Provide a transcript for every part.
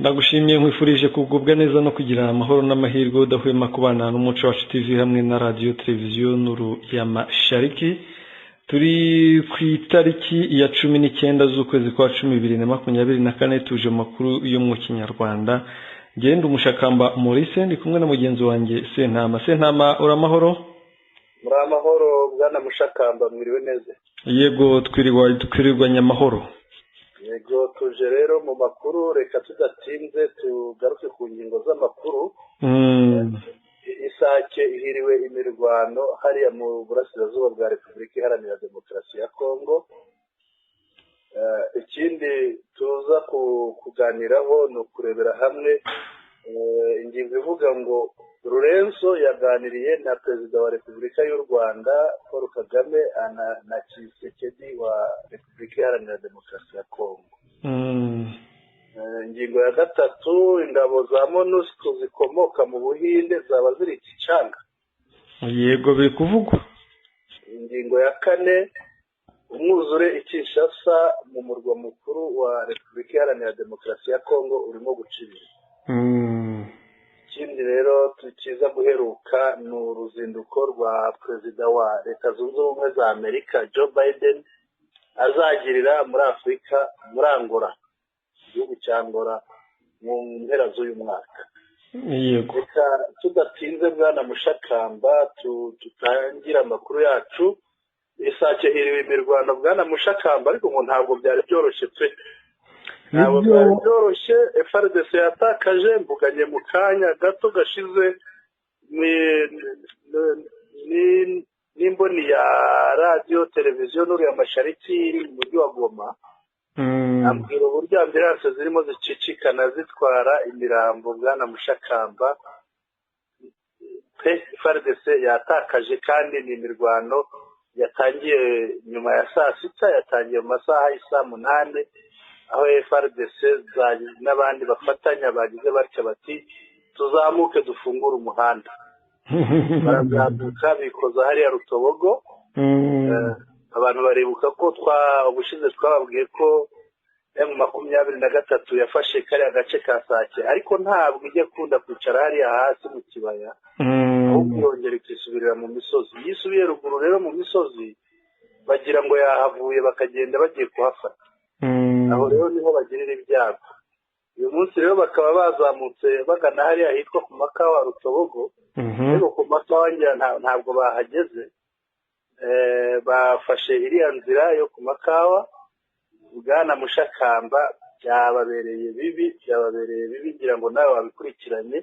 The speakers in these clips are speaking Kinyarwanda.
Ndagushimiye, nkwifurije kugubwa neza no kugira amahoro n'amahirwe, udahwema kubana n'Umuco Wacu TV hamwe na Radiyo Televiziyo Nuru ya Mashariki. Turi ku itariki ya 19 z'ukwezi kwa 10 2024. Tuje mu makuru yo mu Kinyarwanda. Ngenda Umushakamba Maurice, ndi kumwe na mugenzi wanjye Sentama. Sentama, uramahoro? Muri amahoro, bwana Mushakamba, mwiriwe neza? Yego, twirirwa, twirirwanye amahoro. Yego, tuje rero mu makuru. Reka tudatinze tugaruke ku ngingo z'amakuru. Isake ihiriwe imirwano hariya mu burasirazuba bwa Repubulika Iharanira Demokarasi ya Kongo. Ikindi tuza kuganiraho ni ukurebera hamwe ingingo ivuga ngo Lourenço yaganiriye na Perezida wa Repubulika y'u Rwanda Paul Kagame na Tshisekedi wa Repubulika Iharanira Demokarasi ya Kongo. Ingingo ya gatatu, ingabo za MONUSCO zikomoka mu Buhinde zaba ziri Kicanga. Yego, biri kuvugwa. Ingingo ya kane, umwuzure i Kinshasa mu murwa mukuru wa Repubulika Iharanira Demokarasi ya Kongo urimo guca ibintu. Ikindi rero tukiza guheruka ni uruzinduko rwa Perezida wa Leta Zunze Ubumwe za Amerika Joe Biden azagirira muri Afurika, muri Angola, igihugu cya Angola, mu mpera z'uyu mwaka. Reka tudatinze, bwana Mushakamba, dutangire amakuru yacu. Isake hiriwe imirwano, bwana Mushakamba, ariko ngo ntabwo byari byoroshye pe, ntabwo byari byoroshye. FARDC yatakaje, mvuganye mu kanya gato gashize n'imboni ya Radiyo Televiziyo Nuru ya Mashariki iri mu mujyi wa Goma, ambwira uburyo ambulance zirimo zicicikana zitwara imirambo. Bwana Mushakamba, pe, FARDC yatakaje, kandi ni imirwano yatangiye nyuma ya saa sita, yatangiye mu masaha y'isaa munani, aho FARDC n'abandi bafatanya bagize batya bati: "Tuzamuke dufungure umuhanda." Barazamuka bikoza hariya Rutobogo. Abantu baribuka ko twa ubushize twababwiye ko M23 yafashe kariya gace ka Sake, ariko ntabwo ijya ikunda kwicara hariya hasi mu kibaya, ahubwo irongera ikisubirira mu misozi. Iyo isubiye ruguru rero mu misozi, bagira ngo yahavuye, bakagenda bagiye kuhafata. Aho rero niho bagirira ibyago. Uyu munsi rero bakaba bazamutse bagana hariya hitwa ku Makawa Rutobogo, ariko ku Makawa ntabwo bahageze. Bafashe iriya nzira yo ku Makawa. Bwana Mushakamba, byababereye bibi, byababereye bibi. Ngira ngo nawe wabikurikiranye.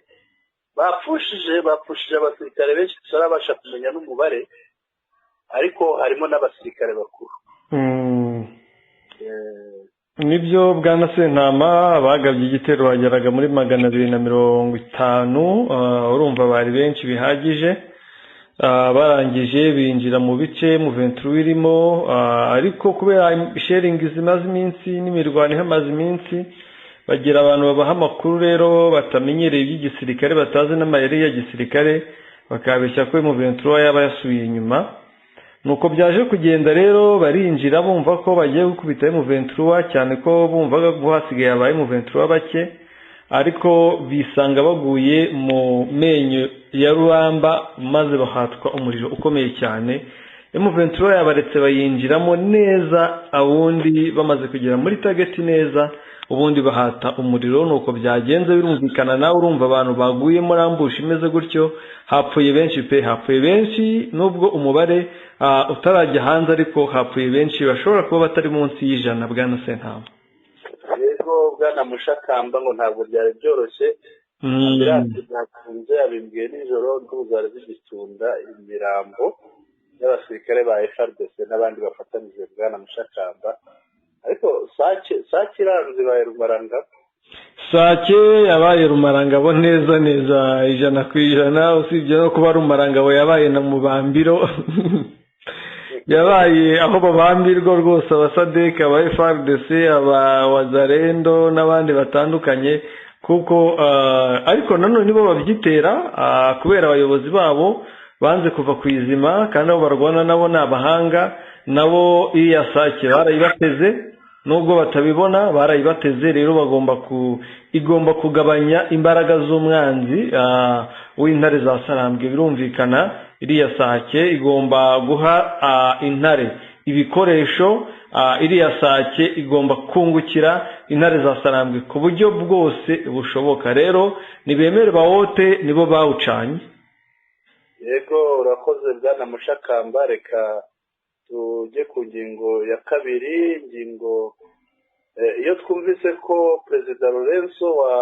Bapfushije abasirikare benshi tutarabasha kumenya n'umubare, ariko harimo n'abasirikare bakuru. Nibyo, bwana Sentama, bagabye igitero bageraga muri 250. Urumva bari benshi bihagije. Barangije binjira mu bice M23 irimo, ariko kubera shelling zimaze iminsi n'imirwano ihamaze iminsi, bagira abantu babaha amakuru rero batamenyereye iby'igisirikare, batazi n'amayeri ya gisirikare, bakabeshya ko M23 yaba yasubiye inyuma. Nuko byaje kugenda rero, barinjira bumva ko bagiye gukubita M23, cyane ko bumvaga ko hasigaye aba M23 bake, ariko bisanga baguye mu menyo ya rubamba, maze bahatwa umuriro ukomeye cyane. M23 yabaretse bayinjiramo neza, ubundi bamaze kugera muri target neza, ubundi bahata umuriro. Nuko byagenze, birumvikana nawe urumva abantu baguye muri ambush imeze gutyo, hapfuye benshi pe, hapfuye benshi, nubwo umubare utarajya hanze, ariko hapfuye benshi bashobora kuba batari munsi y'100, bwana Sentama. Yego, bwana Mushakamba, ngo ntabwo byari byoroshye. Ambulance zakunze, abimbwiye nijoro, n'ubu zari zigitunda imirambo y'abasirikare ba FARDC n'abandi bafatanyije, bwana Mushakamba. Ariko Sake, Sake iranze, ibaye rumarangabo. Sake yabaye rumarangabo neza neza, 100%. Usibye no kuba rumarangabo, yabaye na mubambiro, yabaye aho babambirwa rwose abasadek, aba FARDC, aba Wazalendo n'abandi batandukanye, kuko ariko nanone nibo babyitera, kubera abayobozi babo banze kuva ku izima, kandi abo barwana nabo ni abahanga nabo. Iriya Sake barayibateze. Nubwo batabibona, barayibateze. Rero bagomba ku igomba kugabanya imbaraga z'umwanzi w'intare za Sarambwe. Birumvikana, iriya Sake igomba guha intare ibikoresho, iriya Sake igomba kungukira intare za Sarambwe ku buryo bwose bushoboka. Rero nibemere bawote, nibo bawucanye. Yego, urakoze bwana Mushakamba. Reka tujye ku ngingo ya kabiri. Ingingo, iyo twumvise ko Perezida Lourenço wa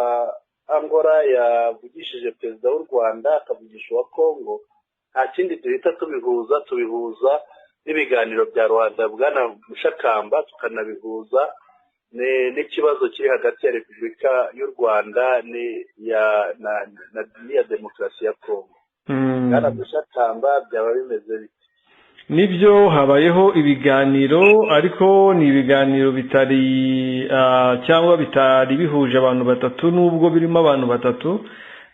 Angola yavugishije Perezida w'u Rwanda, akavugisha uwa Congo, nta kindi duhita tubihuza, tubihuza n'ibiganiro bya Rwanda, bwana Mushakamba, tukanabihuza n'ikibazo kiri hagati ya Repubulika y'u Rwanda n'iya Demokarasi ya Congo. Bwana Mushakamba, byaba bimeze bite? Nibyo, habayeho ibiganiro, ariko ni ibiganiro bitari cyangwa bitari bihuje abantu batatu, nubwo birimo abantu batatu.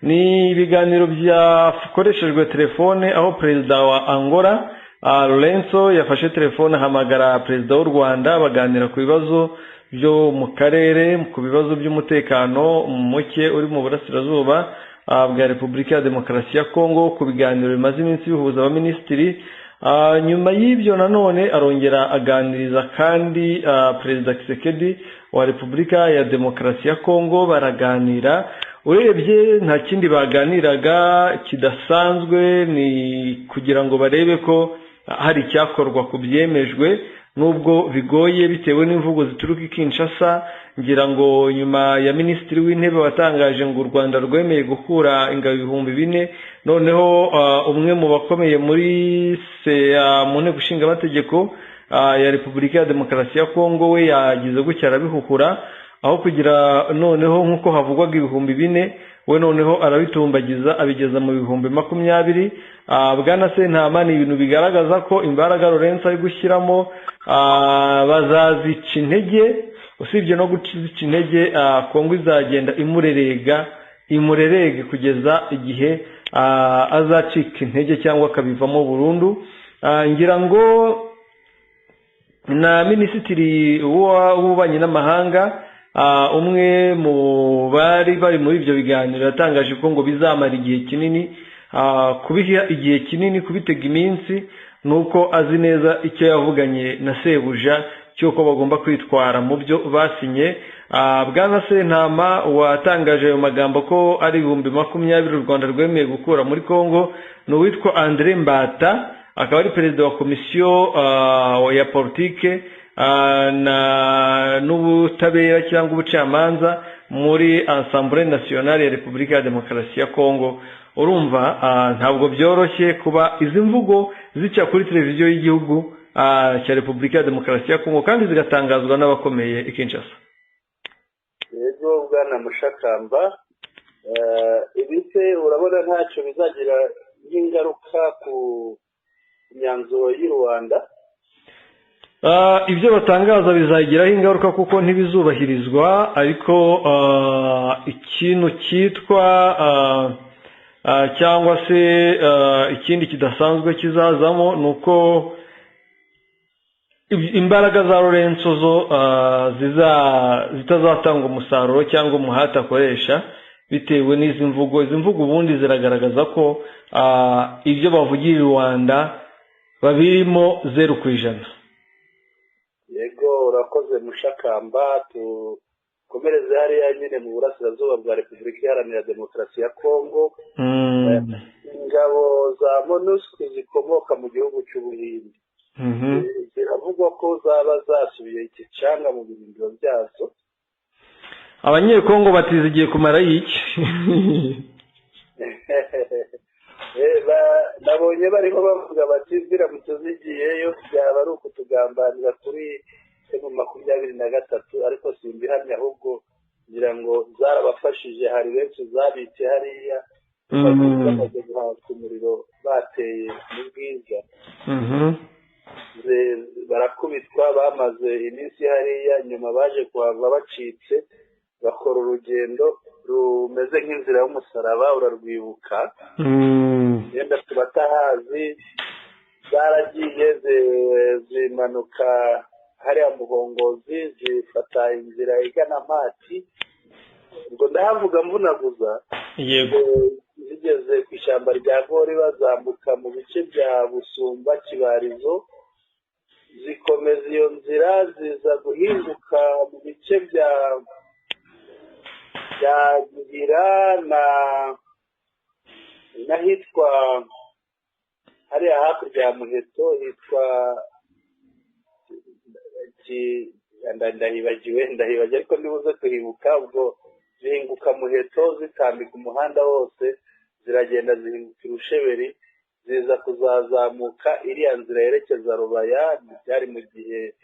Ni ibiganiro byakoreshejwe telefone, aho Perezida wa Angola Lourenço yafashe telefone ahamagara Perezida w'u Rwanda, baganira ku bibazo byo mu karere, ku bibazo by'umutekano muke uri mu burasirazuba bwa Repubulika ya Demokarasi ya Kongo, ku biganiro bimaze iminsi bihuza abaminisitiri. Nyuma y'ibyo nanone arongera aganiriza kandi Perezida Tshisekedi wa Repubulika ya Demokarasi ya Kongo, baraganira. Urebye nta kindi baganiraga kidasanzwe, ni kugira ngo barebe ko hari icyakorwa ku byemejwe, nubwo bigoye bitewe n'imvugo zituruka i Kinshasa. Ngira ngo nyuma ya Minisitiri w'Intebe watangaje ngo u Rwanda rwemeye gukura ingabo 4000, noneho umwe mu bakomeye muri mu Nteko Ishinga Amategeko ya Repubulika ya Demokarasi ya Kongo we yagize gutya arabihuhura. Aho kugira noneho nk'uko havugwaga 4000, we noneho arabitumbagiza abigeza mu 20,000. Bwana Sentama, ni ibintu bigaragaza ko imbaraga Lourenço ari gushyiramo bazazica intege. Usibye no gucica intege, Kongo izagenda imurerega, imurerege kugeza igihe azacika intege cyangwa akabivamo burundu. Ngira ngo na Minisitiri w'Ububanyi n'Amahanga, umwe mu bari bari muri ibyo biganiro, yatangaje ko ngo bizamara igihe kinini. Kubiha igihe kinini, kubitega iminsi, ni uko azi neza icyo yavuganye na sebuja cy'uko bagomba kwitwara mu byo basinye. Bwana Sentama, watangaje ayo magambo ko ari 20,000 u Rwanda rwemeye gukura muri Congo ni uwitwa Andre Mbata, akaba ari perezida wa komisiyo ya politike n'ubutabera cyangwa ubucamanza muri Assemblée Nationale ya Repubulika ya Demokarasi ya Congo. Urumva ntabwo byoroshye kuba izi mvugo zica kuri televiziyo y'igihugu cya Repubulika ya Demokarasi ya Congo kandi zigatangazwa n'abakomeye i Kinshasa. Yego bwana Mushakamba, ibi se urabona ntacyo bizagira nk'ingaruka ku myanzuro y'u Rwanda? Ibyo batangaza bizagiraho ingaruka kuko ntibizubahirizwa, ariko ikintu cyitwa cyangwa se ikindi kidasanzwe kizazamo ni uko imbaraga za Lourenço zo zitazatanga umusaruro cyangwa umuhate akoresha bitewe n'izi mvugo. Izi mvugo ubundi ziragaragaza ko ibyo bavugira i Rwanda babirimo 0%. Yego, urakoze Mushakamba. Tukomereze hariya nyine mu burasirazuba bwa Repubulika Iharanira Demokarasi ya Kongo. Ingabo za MONUSCO zikomoka mu gihugu cy'Ubuhinde ziravugwa ko zaba zasubiye igicanga mu birindiro byazo. Abanyekongo bati zigiye kumara iki? Nabonye bariho bavuga bati biramutse zigiyeyo byaba ari ukutugambanira kuri M23, ariko simbihamya, ahubwo ngira ngo zarabafashije. Hari benshi zabitse hariya bamaze guhabwa umuriro bateye mu Bwiza, barakubitwa, bamaze iminsi hariya, nyuma baje kuhava bacitse, bakora urugendo rumeze nk'inzira y'umusaraba, urarwibuka? Yenda tubatahazi, zaragiye zimanuka Hariya Muhongozi zifata inzira igana Mpati, ubwo ndahavuga mvunaguza. Yego. Zigeze ku ishyamba rya Gori, bazambuka mu bice bya Busumba, Kibarizo, zikomeza iyo nzira, ziza guhinguka mu bice bya Gihira na n'ahitwa hariya hakurya ya Muheto hitwa ndahibagiwe, ariko ndibuze kuhibuka. Ubwo zihinguka Muheto, zitambika umuhanda wose, ziragenda zihinguka Irusheberi, ziza kuzazamuka iriya nzira yerekeza Rubaya. Byari mu gihe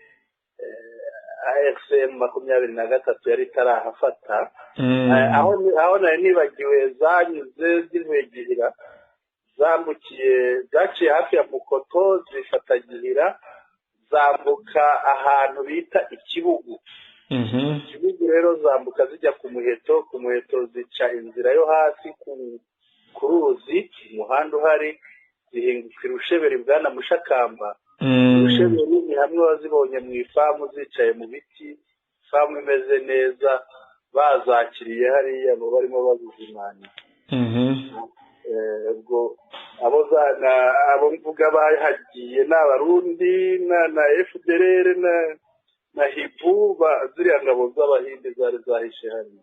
AFC M 23 yari itarahafata. Aho nari nibagiwe, zanyuze zivuye Gihira, zambukiye, zaciye hafi ya Mukoto, zifata Gihira, zambuka ahantu bita Ikibugu. Ikibugu rero zambuka zijya ku Muheto. Ku Muheto zica inzira yo hasi ku ruzi, umuhanda uhari, zihinguka Irusheberi. Bwana Mushakamba, Irusheberi ni hamwe wazibonye mu ifamu zicaye mu biti, ifamu imeze neza, bazakiriye hariya bo barimo bazizimana. Ubwo abo mvuga bahagiye ni Abarundi na FDLR na Hibu, ziriya ngabo z'Abahinde zari zahishe hano.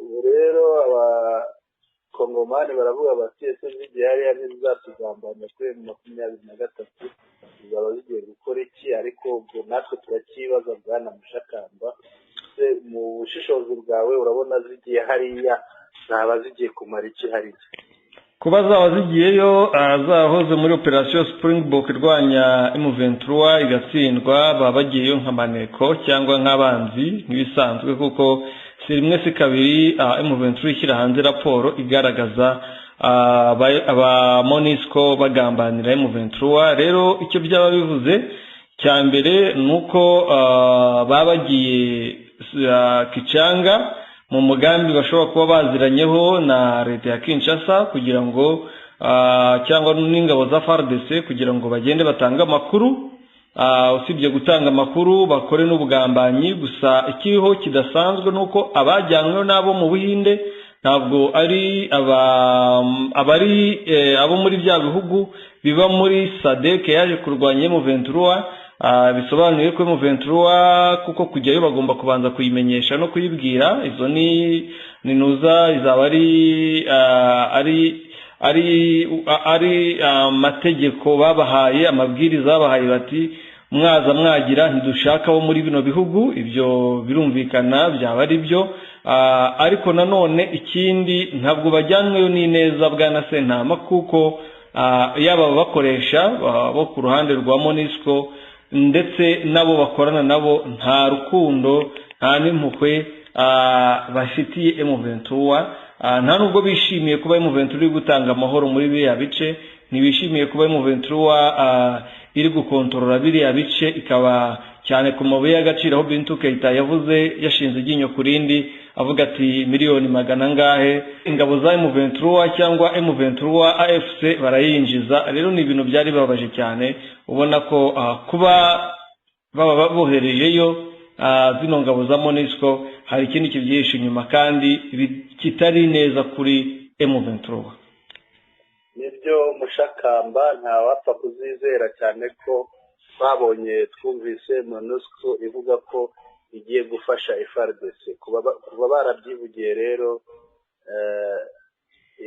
Ubu rero Abakongomani baravuga bati: "Ese zigiye hariya ntizizatugambanya kuri M 23? Zizaba zigiye gukora iki?" Ariko ubwo natwe turacyibaza. Bwana Mushakamba, se mu bushishozi bwawe urabona zigiye hariya zaba zigiye kumara iki hariya? Kuba zaba zigiyeyo, zahoze muri operasiyo Springbok irwanya M23 igatsindwa, baba bagiyeyo nka maneko cyangwa nk'abanzi nk'ibisanzwe, kuko si rimwe si kabiri M23 ishyira hanze raporo igaragaza aba MONUSCO bagambanira M23. Rero icyo byaba bivuze cya mbere ni uko baba bagiye Kicanga mu mugambi bashobora kuba baziranyeho na leta ya Kinshasa kugira ngo cyangwa n'ingabo za FARDC, kugira ngo bagende batange amakuru. Usibye gutanga amakuru, bakore n'ubugambanyi. Gusa ikiriho kidasanzwe ni uko abajyanywe n'abo mu Buhinde ntabwo ari abari abo muri bya bihugu biba muri SADC yaje kurwanya M23. Bisobanuye ko M23 kuko kujyayo bagomba kubanza kuyimenyesha no kuyibwira. Izo ni nuza izaba ari amategeko babahaye, amabwiriza babahaye, bati: "Mwaza mwagira, ntidushaka abo muri bino bihugu." Ibyo birumvikana, byaba ari byo. Ariko nanone ikindi, ntabwo bajyanweyo n'ineza, bwana Sentama, kuko yaba ababakoresha bo ku ruhande rwa MONUSCO ndetse n'abo bakorana nabo, nta rukundo nta n'impuhwe bafitiye M23. Nta nubwo bishimiye kuba M23 iri gutanga amahoro muri biriya bice, ntibishimiye kuba M23 iri gukontorora biriya bice, ikaba cyane ku mabuye y'agaciro, aho Bintou Keita yavuze yashinze iryinyo ku rindi, avuga ati: "Miliyoni magana angahe ingabo za M23 cyangwa M23 AFC barayinjiza." Rero ni ibintu byari bibabaje cyane, ubona ko kuba baba boherejeyo zino ngabo za MONUSCO hari ikindi kibyihishe inyuma kandi kitari neza kuri M23. Nibyo Mushakamba, ntawapfa kuzizera, cyane ko twabonye, twumvise MONUSCO ivuga ko igiye gufasha FARDC. Kuba barabyivugiye rero,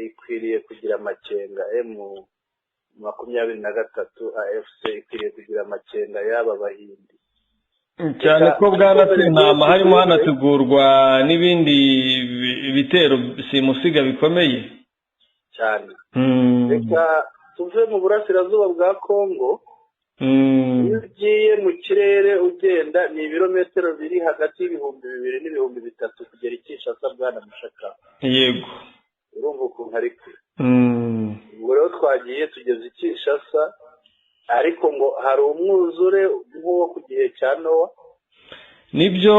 ikwiriye kugira amakenga. M 23 AFC ikwiriye kugira amakenga y'aba Bahindi. Cyane ko, bwana Sentama, harimo hanategurwa n'ibindi bitero simusiga bikomeye. Cyane. Reka tuve mu burasirazuba bwa Kongo. Iyo ugiye mu kirere ugenda, ni ibirometero biri hagati y'2000 n'3000 kugera i Kinshasa, bwana Mushaka. Urumva ukuntu ari kure. Ubwo rero twagiye tugeze i Kinshasa, ariko ngo hari umwuzure nk'uwo ku gihe cya Nowa. Nibyo,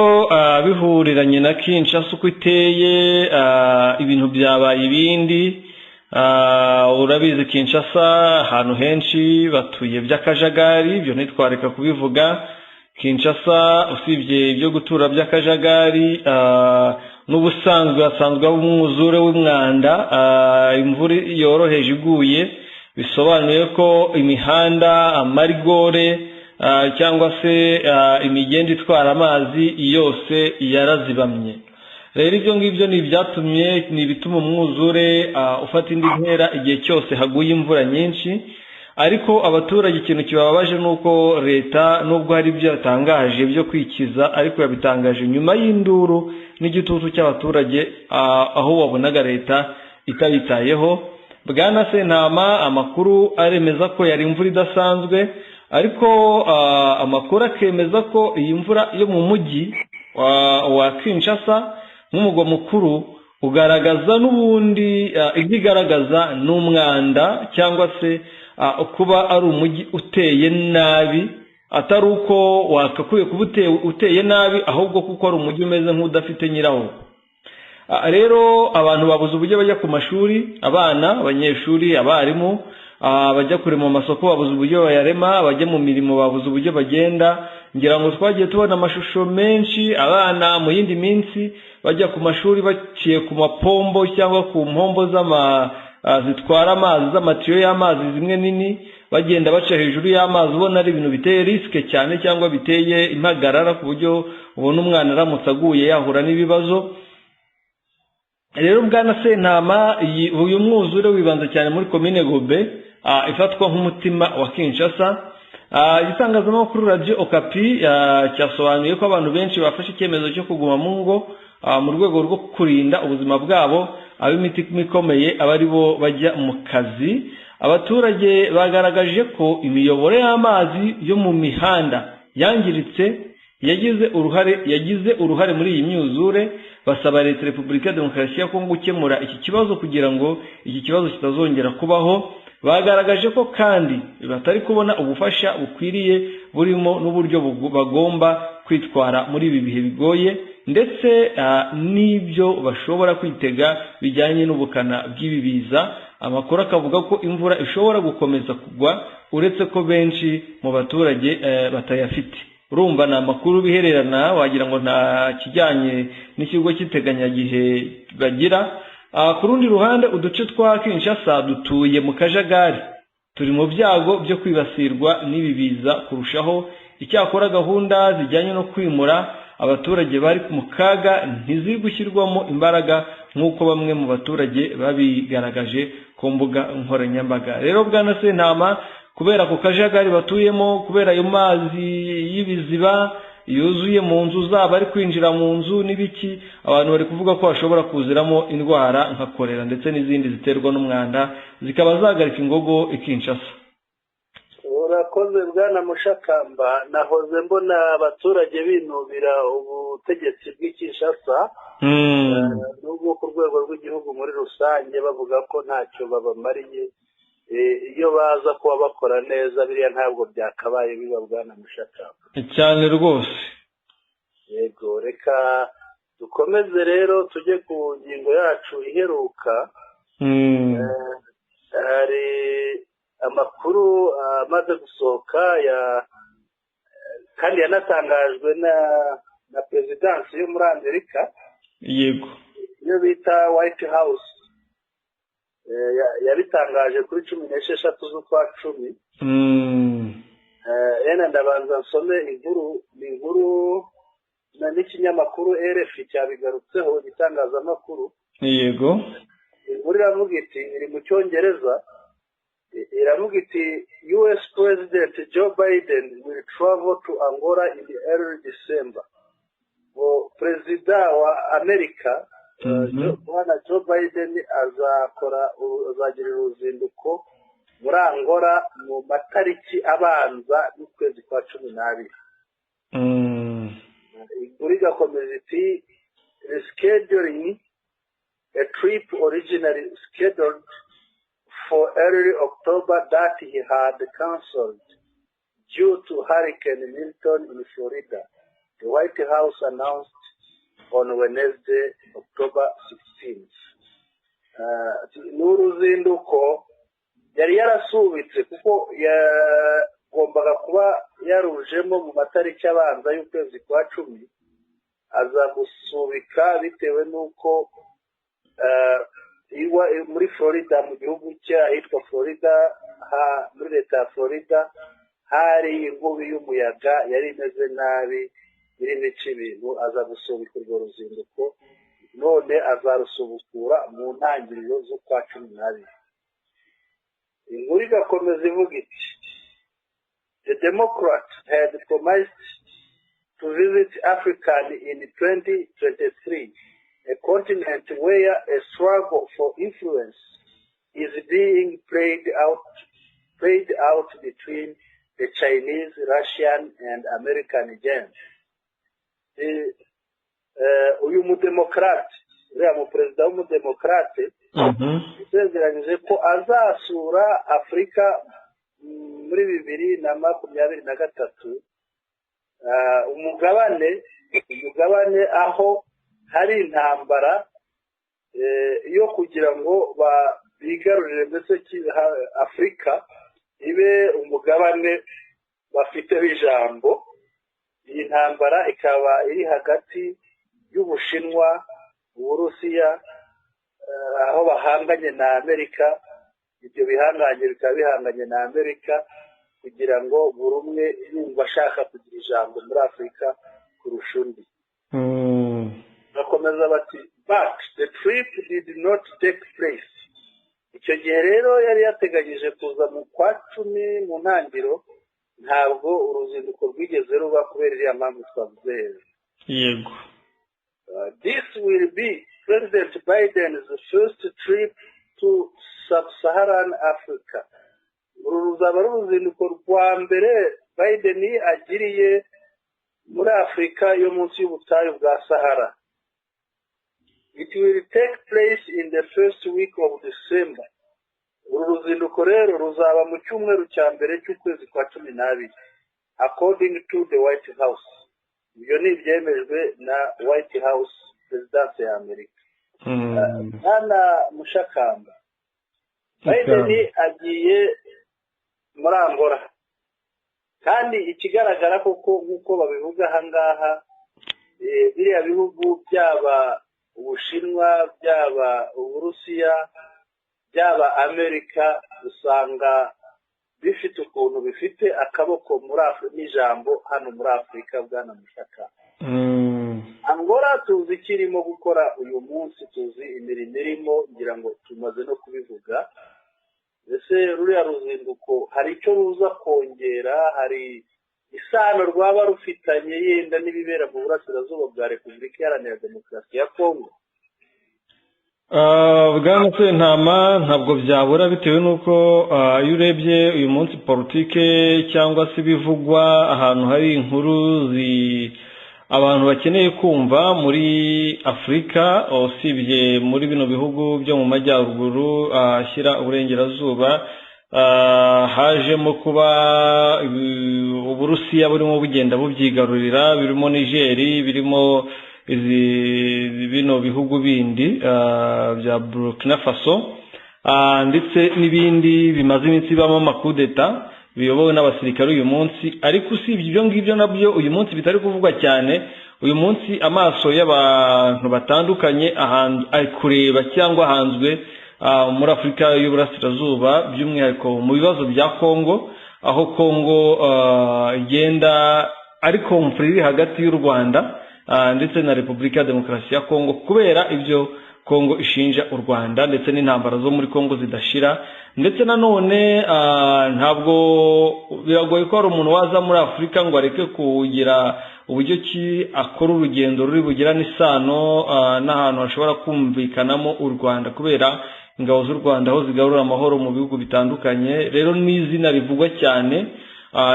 bihuriranye na Kinshasa uko iteye, ibintu byabaye ibindi. Urabizi, Kinshasa ahantu henshi batuye by'akajagari, ibyo ntitwareka kubivuga. Kinshasa, usibye ibyo gutura by'akajagari, n'ubusanzwe hasanzwe haba umwuzure w'umwanda. Imvura yoroheje iguye, bisobanuye ko imihanda, amarigore cyangwa se imigende itwara amazi yose yarazibamye. Rero ibyo ngibyo ni ibyatumye, ni ibituma umwuzure ufata indi ntera igihe cyose haguye imvura nyinshi. Ariko abaturage ikintu kibababaje ni uko leta, nubwo hari ibyo yatangaje byo kwikiza, ariko yabitangaje nyuma y'induru n'igitutu cy'abaturage, aho wabonaga leta itabitayeho. Bwana Sentama, amakuru aremeza ko yari imvura idasanzwe, ariko amakuru akemeza ko iyi mvura yo mu mujyi wa Kinshasa nk'umugwa mukuru ugaragaza n'ubundi, ibyo igaragaza ni umwanda cyangwa se kuba ari umujyi uteye nabi, atari uko wakakwiye kuba uteye nabi, ahubwo kuko ari umujyi umeze nk'udafite nyirawo. Rero abantu babuze uburyo bajya ku mashuri, abana, abanyeshuri, abarimu, bajya kurema amasoko babuze uburyo bayarema, abajya mu mirimo babuze uburyo bagenda. Ngira ngo twagiye tubona amashusho menshi, abana mu yindi minsi bajya ku mashuri baciye ku mapombo cyangwa ku mpombo z'ama zitwara amazi, z'amatiyo y'amazi zimwe nini, bagenda baca hejuru y'amazi, ubona ari ibintu biteye risque cyane cyangwa biteye impagarara, ku buryo ubona umwana aramutse aguye yahura n'ibibazo. Rero bwana Sentama, uyu mwuzure wibanze cyane muri komine Gombe, ifatwa nk'umutima wa Kinshasa. Igitangazamakuru Radio Okapi cyasobanuye ko abantu benshi bafashe icyemezo cyo kuguma mu ngo mu rwego rwo kurinda ubuzima bwabo, ab'imitima ikomeye aba ari bo bajya mu kazi. Abaturage bagaragaje ko imiyoboro y'amazi yo mu mihanda yangiritse yagize uruhare muri iyi myuzure, basaba leta Repubulika ya Demokarasi ya Kongo gukemura iki kibazo kugira ngo iki kibazo kitazongera kubaho. Bagaragaje ko kandi batari kubona ubufasha bukwiriye, burimo n'uburyo bagomba kwitwara muri ibi bihe bigoye, ndetse n'ibyo bashobora kwitega bijyanye n'ubukana bw'ibi biza. Amakuru akavuga ko imvura ishobora gukomeza kugwa, uretse ko benshi mu baturage batayafite. Urumva ni amakuru bihererana, wagira ngo nta kijyanye n'ikigo cy'iteganyagihe bagira. Ku rundi ruhande, uduce twa Kinshasa dutuye mu kajagari turi mu byago byo kwibasirwa n'ibi biza kurushaho. Icyakora gahunda zijyanye no kwimura abaturage bari mu kaga ntiziri gushyirwamo imbaraga, nk'uko bamwe mu baturage babigaragaje ku mbuga nkoranyambaga. Rero bwana Sentama, kubera ako kajagari batuyemo, kubera ayo mazi y'ibiziba yuzuye mu nzu zabo ari kwinjira mu nzu n'ibiki, abantu bari kuvuga ko hashobora kuziramo indwara nka korera ndetse n'izindi ziterwa n'umwanda, zikaba zagarika ingogo i Kinshasa. Urakoze bwana Mushakamba. Nahoze mbona abaturage binubira ubutegetsi bw'i Kinshasa n'ubwo ku rwego rw'igihugu muri rusange, bavuga ko ntacyo babamariye. Iyo baza kuba bakora neza, biriya ntabwo byakabaye biba, bwana Mushakamba. Cyane rwose. Yego, reka dukomeze rero tujye ku ngingo yacu iheruka. Hari amakuru amaze gusohoka ya kandi yanatangajwe na perezidansi yo muri Amerika, iyo bita White House. Yabitangaje kuri 16 z'ukwa 10. Yenda ndabanza nsome inkuru. Ni inkuru n'ikinyamakuru RFI cyabigarutseho, igitangazamakuru. Inkuru iravuga iti, iri mu Cyongereza, iravuga iti: "US President Joe Biden will travel to Angola in early December." Ngo perezida wa Amerika, bwana Joe Biden, azakora, azagira uruzinduko muri Angola mu matariki abanza y'ukwezi kwa 12. Inkuru igakomeza iti: "Rescheduling a trip originally scheduled for early October that he had cancelled due to Hurricane Milton in Florida, the White House announced on Wednesday, October 16th." Ni uruzinduko yari yarasubitse kuko yagombaga kuba yarujemo mu matariki abanza y'ukwezi kwa 10, aza gusubika bitewe n'uko muri Florida, mu gihugu cye ahitwa Florida, muri leta ya Florida, hari inkubi y'umuyaga yari imeze nabi, irimo ica ibintu, aza gusubika urwo ruzinduko, none azarusubukura mu ntangiriro z'ukwa 12. Inkuru igakomeza ivuga iti: "The Democrat had promised to visit Africa in 2023, a continent where a struggle for influence is being played out between the Chinese, Russian and American giants." Uyu mudemokarate, uriya muperezida w'umudemokarate, usezeranyije ko azasura Afurika muri 2023, umugabane aho hari intambara yo kugira ngo bigarurire, mbese Afurika ibe umugabane bafiteho ijambo. Iyi ntambara ikaba iri hagati y'Ubushinwa, Uburusiya, aho bahanganye na Amerika. Ibyo bihangange bikaba bihanganye na Amerika kugira ngo buri umwe yumva ashaka kugira ijambo muri Afurika kurusha undi. Bakomeza bati: "But the trip did not take place." Icyo gihe rero yari yateganyije kuza mu kwa 10 mu ntangiriro, ntabwo uruzinduko rwigeze ruba kubera iriya mpamvu twavuze hejuru. This will be President Biden's first trip to sub-Saharan Africa. Uru ruzaba ari uruzinduko rwa mbere Biden agiriye muri Afurika yo munsi y'ubutayu bwa Sahara. It will take place in the first week of December. Uru ruzinduko rero ruzaba mu cyumweru cya mbere cy'ukwezi kwa 12, according to the White House. Ibyo ni ibyemejwe na White House, perezidansi ya Amerika. Bwana Mushakamba, Biden agiye muri Angola, kandi ikigaragara koko nk'uko babivuga aha ngaha, biriya bihugu, byaba Ubushinwa, byaba Uburusiya, byaba Amerika, usanga bifite ukuntu bifite akaboko muri Afurika n'ijambo hano muri Afurika. Bwana Mushaka, Angola tuzi icyo irimo gukora uyu munsi, tuzi imirimo irimo, ngira ngo tumaze no kubivuga. Ese ruriya ruzinduko hari icyo ruza kongera? Hari isano rwaba rufitanye yenda n'ibibera mu burasirazuba bwa Repubulika Iharanira Demokarasi ya Kongo? Bwana Sentama, ntabwo byabura, bitewe n'uko iyo urebye uyu munsi politike cyangwa se ibivugwa ahantu hari inkuru abantu bakeneye kumva muri Afurika, usibye muri bino bihugu byo mu majyaruguru ashyira uburengerazuba, hajemo kuba Uburusiya burimo bugenda bubyigarurira, birimo Nigeri, birimo bino bihugu bindi bya Burkina Faso, ndetse n'ibindi bimaze iminsi bibamo amakudeta biyobowe n'abasirikare uyu munsi. Ariko usibye ibyo ngibyo, nabyo uyu munsi bitari kuvugwa cyane, uyu munsi amaso y'abantu batandukanye ari kureba cyangwa ahanzwe muri Afurika y'Uburasirazuba, by'umwihariko mu bibazo bya Kongo, aho Kongo igenda ari conflit iri hagati y'u Rwanda ndetse na Repubulika ya Demokarasi ya Kongo, kubera ibyo Kongo ishinja u Rwanda, ndetse n'intambara zo muri Kongo zidashira. Ndetse nanone ntabwo biragoye ko hari umuntu waza muri Afurika ngo areke kugira uburyo ki akora urugendo ruri bugirane isano n'ahantu hashobora kumvikanamo u Rwanda, kubera ingabo z'u Rwanda aho zigarura amahoro mu bihugu bitandukanye. Rero n'izina rivugwa cyane.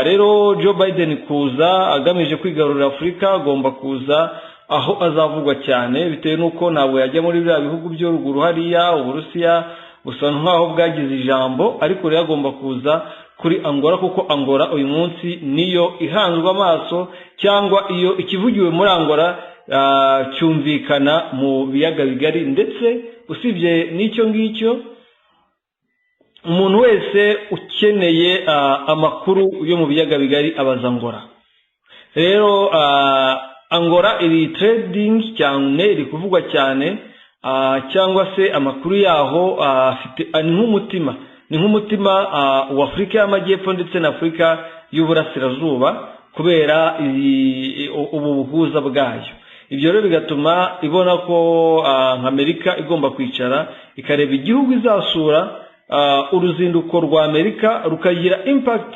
Rero Joe Biden kuza agamije kwigarurira Afurika, agomba kuza aho azavugwa cyane, bitewe n'uko ntabwo yajya muri biriya bihugu byo ruguru hariya, Uburusiya busa nk'aho bwagize ijambo, ariko rero agomba kuza kuri Angola, kuko Angola uyu munsi niyo ihanzwe amaso, cyangwa iyo ikivugiwe muri Angola cyumvikana mu biyaga bigari. Ndetse usibye n'icyo ngicyo, Umuntu wese ukeneye amakuru yo mu biyaga bigari abaza Angola. Rero Angola iri trending cyane, iri kuvugwa cyane, cyangwa se amakuru yaho afite ni nk'umutima wa Afurika y'Amajyepfo ndetse na Afurika y'Uburasirazuba, kubera ubu buhuza bwayo. Ibyo rero bigatuma ibona ko nka Amerika igomba kwicara ikareba igihugu izasura, uruzinduko rwa Amerika rukagira impact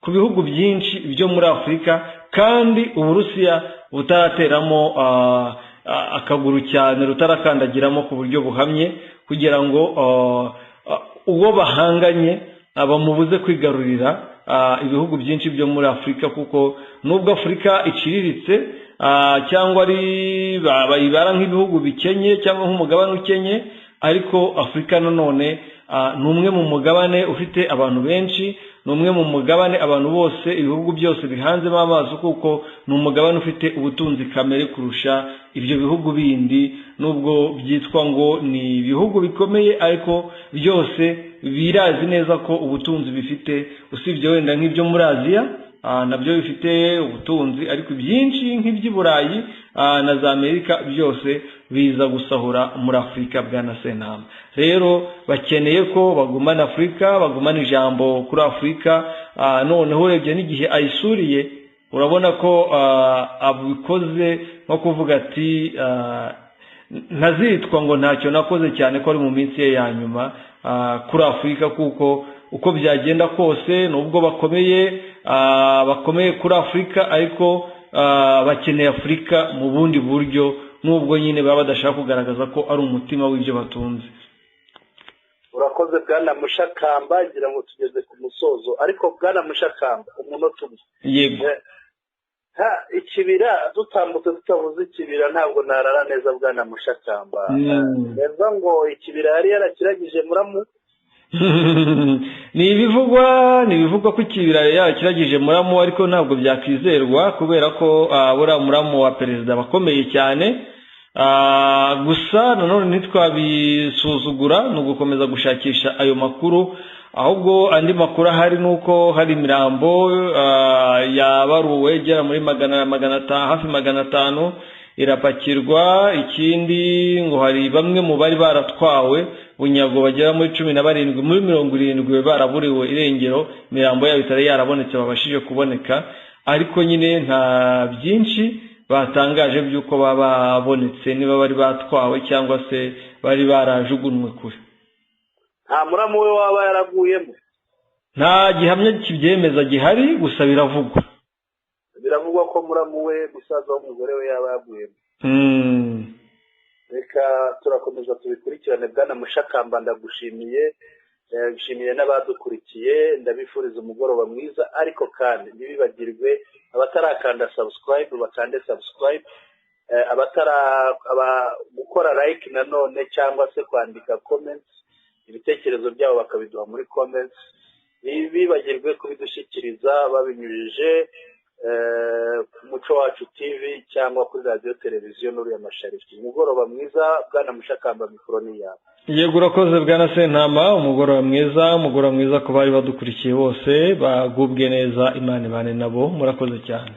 ku bihugu byinshi byo muri Afurika, kandi Uburusiya butarateramo akaguru cyane, rutarakandagiramo ku buryo buhamye, kugira ngo uwo bahanganye bamubuze kwigarurira ibihugu byinshi byo muri Afurika, kuko nubwo Afurika iciriritse cyangwa ari bayibara nk'ibihugu bikenye cyangwa nk'umugabane ukenye, ariko Afurika nanone ni umwe mu mugabane ufite abantu benshi, ni umwe mu mugabane abantu bose, ibihugu byose bihanzemo amaso, kuko ni umugabane ufite ubutunzi kamere kurusha ibyo bihugu bindi. Nubwo byitwa ngo ni ibihugu bikomeye, ariko byose birazi neza ko ubutunzi bifite, usibye wenda nk'ibyo muri Aziya, nabyo bifite ubutunzi, ariko ibyinshi nk'iby'i Burayi na za Amerika byose biza gusahura muri Afurika, bwana Sentama. Rero bakeneye ko bagumana Afurika, bagumana ijambo kuri Afurika. Noneho urebye n'igihe ayisuriye, urabona ko abikoze nko kuvuga ati ntazitwa ngo ntacyo nakoze, cyane ko ari mu minsi ye ya nyuma kuri Afurika, kuko uko byagenda kose, nubwo bakomeye kuri Afurika, ariko bakeneye Afurika mu bundi buryo, nubwo nyine baba badashaka kugaragaza ko ari umutima w'ibyo batunze. Urakoze, bwana Mushakamba. Ngira ngo tugeze ku musozo, ariko bwana Mushakamba, umunota umwe. Yego. Ha, ikibira, dutambutse tutavuze ikibira ntabwo narara neza, bwana Mushakamba. Neza ngo ikibira yari yarakiragije muramu? Ni ibivugwa ko ikibira yakiragije muramu, ariko ntabwo byakwizerwa, kubera ko buriya muramu wa perezida bakomeye cyane. Gusa nanone ntitwabisuzugura, ni ugukomeza gushakisha ayo makuru. Ahubwo andi makuru ahari ni uko hari imirambo yabaruwe igera muri 500, hafi 500, irapakirwa. Ikindi ngo hari bamwe mu bari baratwawe bunyago bagera muri 17 muri 70 baraburiwe irengero, imirambo yabo itari yarabonetse, babashije kuboneka, ariko nyine nta byinshi batangaje by'uko baba babonetse, niba bari batwawe cyangwa se bari barajugunywe kure. Nta muramu we waba yaraguyemo? Nta gihamya kibyemeza gihari, gusa biravugwa. Biravugwa ko muramu we, musaza w'umugore we, yaba yaguyemo. Reka turakomeza tubikurikirane. Bwana Mushakamba, ndagushimiye, nshimiye n'abadukurikiye, ndabifuriza umugoroba mwiza. Ariko kandi ntibibagirwe, abatarakanda subscribe bakande subscribe, abatara gukora like nanone cyangwa se kwandika comments, ibitekerezo byabo bakabiduha muri comments. Ntibibagirwe kubidushyikiriza babinyujije ku Muco Wacu TV cyangwa kuri Radiyo Televiziyo Nuru ya Mashariki. Umugoroba mwiza, bwana Mushakamba, mikoro ni iyawe. Yego, urakoze bwana Sentama. Umugoroba mwiza, umugoroba mwiza ku bari badukurikiye bose, bagubwe neza, Imana ibane nabo. Murakoze cyane.